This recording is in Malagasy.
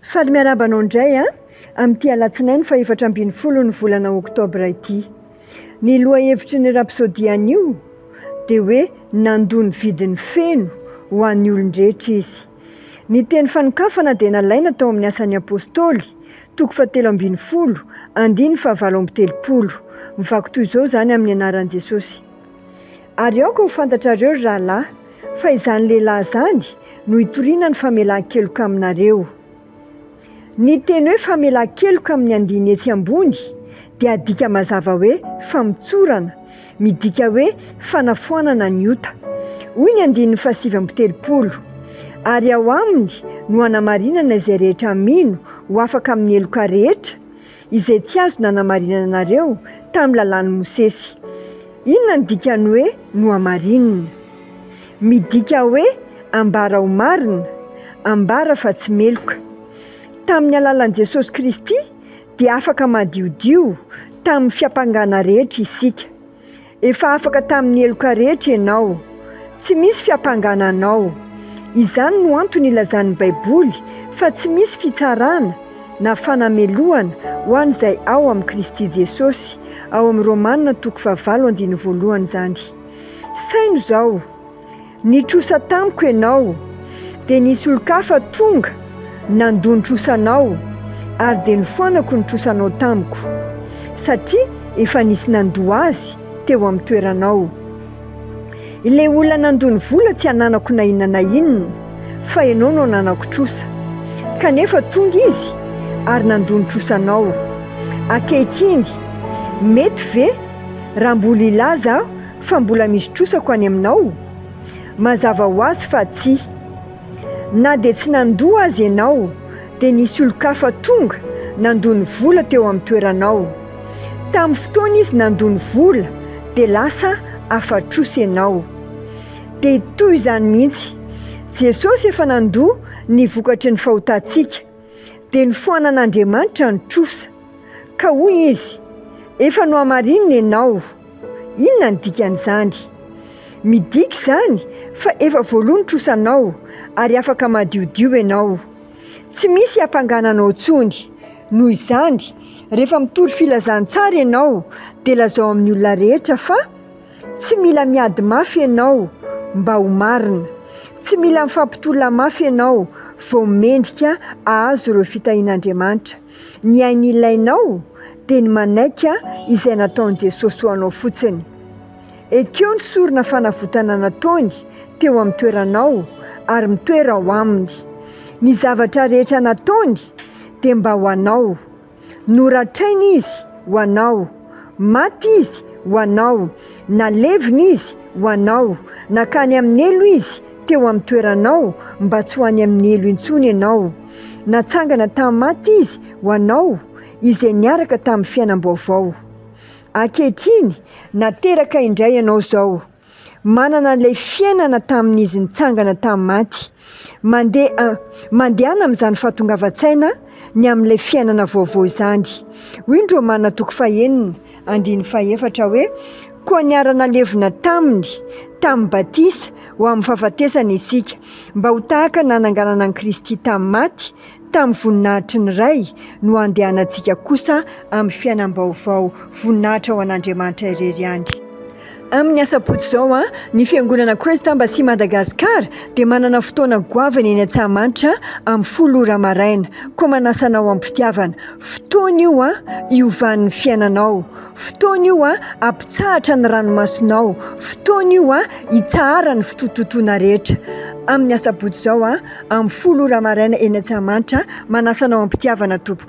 Faly miarahaba anao indray an, amin'ity alatsinainy fahefatra ambin'ny folo ny volana oktobra ity. Ny lohahevitry ny Rapsodia anio dia hoe nandoa ny vidiny feno ho an'ny olon-drehetra izy. Ny teny fanokafana dia nalaina tao amin'ny Asan'ny Apostoly, toko fahatelo ambin'ny folo, andininy fahavalo amby telopolo. Mivaky toy izao izany amin'ny anaran'i Jesosy. Ary aoka ho fantatrareo, ry rahalahy, fa izany lehilahy izany no itoriana ny famelan-keloka aminareo. Ny teny hoe famelan-keloka amin'ny andininy etsy ambony dia adika mazava hoe famotsorana, midika hoe fanafoanana ny ota. Hoy ny andininy fahasivy amby telopolo, Ary ao aminy no hanamarinana izay rehetra mino ho afaka amin'ny heloka rehetra, izay tsy azo nanamarinana anareo tamin'ny lalàn'i Mosesy. Inona no dikan'ny hoe nohamarinina? Midika hoe ambara ho marina, ambara fa tsy meloka. Tamin'ny alalan'i Jesosy Kristy dia afaka madiodio tamin'ny fiampangana rehetra isika. Efa afaka tamin'ny heloka rehetra ianao. Tsy misy fiampangana anao. Izany no antony ilazan'ny Baiboly fa tsy misy fitsarana na fanamelohana ho an'izay ao amin'i Kristy Jesosy, ao amin'ny Romana toko fahavalo andininy voalohany izany. Saino izao, Nitrosa tamiko ianao, dia nisy olon-kafa tonga nandoa ny trosanao, ary dia nofoanako ny trosanao tamiko, satria efa nisy nandoa azy teo amin'ny toeranao. Ilay olona nandoa ny vola tsy ananako na inona na inona, fa ianao no ananako trosa. Kanefa tonga izy ary nandoa ny trosanao. Ankehitriny, mety ve raha mbola hilaza aho fa mbola misy trosako any aminao? Mazava ho azy fa tsia. Na dia tsy nandoa aza ianao, dia nisy olon-kafa tonga nandoa ny vola teo amin'ny toeranao. Tamin'ny fotoana izy nandoa ny vola, dia lasa afa-trosa ianao. Dia toy izany mihitsy, Jesosy efa nandoa ny vokatry ny fahotantsika, dia nofoanan'Andriamanitra ny trosa. Ka hoy Izy, Efa nohamarinina ianao. Inona ny dikan'izany? Midika izany fa efa voaloa ny trosanao ary afaka madiodio ianao. Tsy misy hiampangana anao intsony. Noho izany, rehefa mitory filazantsara ianao dia lazao amin'ny olona rehetra fa tsy mila miady mafy ianao mba ho marina. Tsy mila mifampitolona mafy ianao vao mendrika hahazo ireo fitahian'Andriamanitra. Ny ainy ilainao dia ny manaiky izay nataon'i Jesosy ho anao fotsiny. Ekeo ny sorona fanavotana nataony teo amin'ny toeranao ary mitoera ao aminy. Ny zavatra rehetra nataony dia mba ho anao. Noratraina izy ho anao. Maty izy ho anao. Nalevina izy ho anao. Nankany amin'ny helo izy teo amin'ny toeranao mba tsy ho any amin'ny helo intsony ianao. Natsangana tamin'ny maty izy ho anao izay niaraka tamin'ny fiainam-baovao. Ankehitriny, nateraka indray ianao izao. Manana an'ilay fiainana tamin'izy nitsangana tamin'ny maty. Mandeha, mandehana amin'izany fahatongavan-tsaina ny amin'ilay fiainana vaovao izany. Hoy ny Romana toko fahenina, andininy fahefatra hoe, Koa niara-nalevina taminy, tamin'ny batisa, ho amin'ny fahafatesana isika, mba ho tahaka ny nananganana an'i Kristy tamin'ny maty, tamin'ny voninahitry ny Ray, no handehanantsika kosa amin'ny fiainam-baovao. Voninahitra ho an'Andriamanitra irery ihany. Amin'ny asabotsy izao, ny Fiangonana Christ Embassy Madagascar dia manana fotoana goavana eny Antsahamanitra amin'ny 10 ora maraina. Koa manasa anao am-pitiavana. Fotoana io hiovan'ny fiainanao. Fotoana io hampitsahatra ny ranomasonao. Fotoana io hitsaharan'ny fitototoana rehetra. Amin'ny asabotsy izao, amin'ny 10 ora maraina eny Antsahamanitra, manasa anao am-pitiavana tompoko.